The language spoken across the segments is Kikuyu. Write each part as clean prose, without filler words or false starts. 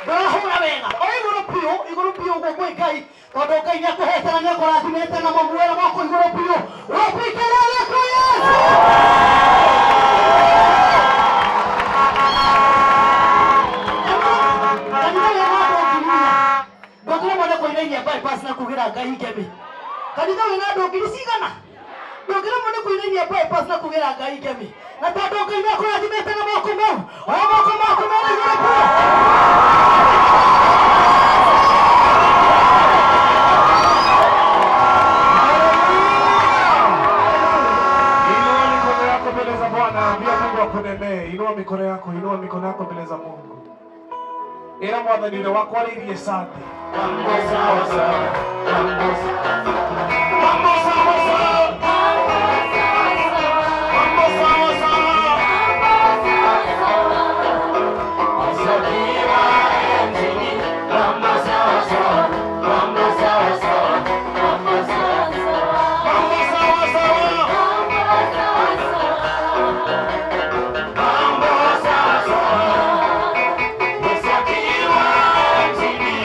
Ndũrahũra wega. Oya igũrũ biũ, igũrũ biũ ũguo kwĩ Ngai, tondũ Ngai nĩakũhete na nĩakũrathimĩte na mũmuoere moko igũrũ biũ. Wapi kelele kwa Yesu! Kanitha wĩna andũ 4,000. Ndũngĩremwo nĩ kũinainia bypass na kugĩra Ngai ngemi. Kanitha wĩna andũ ngiri cigana? Ndũngĩremwo nĩ kũinainia bypass na kugĩra Ngai ngemi. Na tondũ Ngai nĩakũrathimĩte na moko mau, oya moko maku merĩ igũrũ biũ. Inua mikono yako mbele za Bwana, ambia Mungu akunenee. Inua mikono yako, inua mikono yako mbele za Mungu. Ĩra Mwathani ũrĩa wakwarĩirie Sunday. Mambo sawa sawa. Mambo mambo sawa sawa. Mambo sawa sawa. Mambo sawa sawa. Mambo sawa sawa. Yesu akiwa mjini.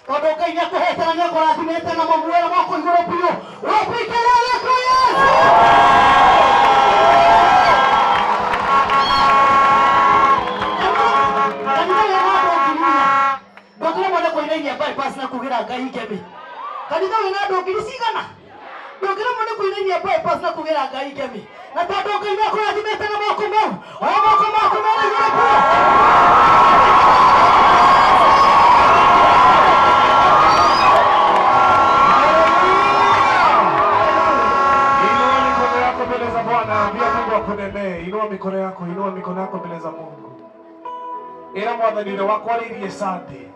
Tondũ Ngai nĩakũhete na nĩakũrathimĩte na mamuoya moko igũrũ biũ. Wapi kelele kwa Yesu? Kanitha wĩ na andũ 4,000. Ndũngĩremwo nĩ kũinainia bypass na kugĩra Ngai ngemi. Kanitha wĩ na andũ ngiri cigana? Ndũngĩremwo nĩ kũinainia bypass na kugĩra Ngai ngemi. Na tondũ Ngai nĩakũrathimĩte na moko mau, oya moko maku mere igũrũ biũ. Inua mikono yako mbele za Bwana, ambia Mungu akunenee. Inua mikono yako, inua mikono yako mbele za Mungu. Ĩra Mwathani ũrĩa wakwarĩirie Sunday.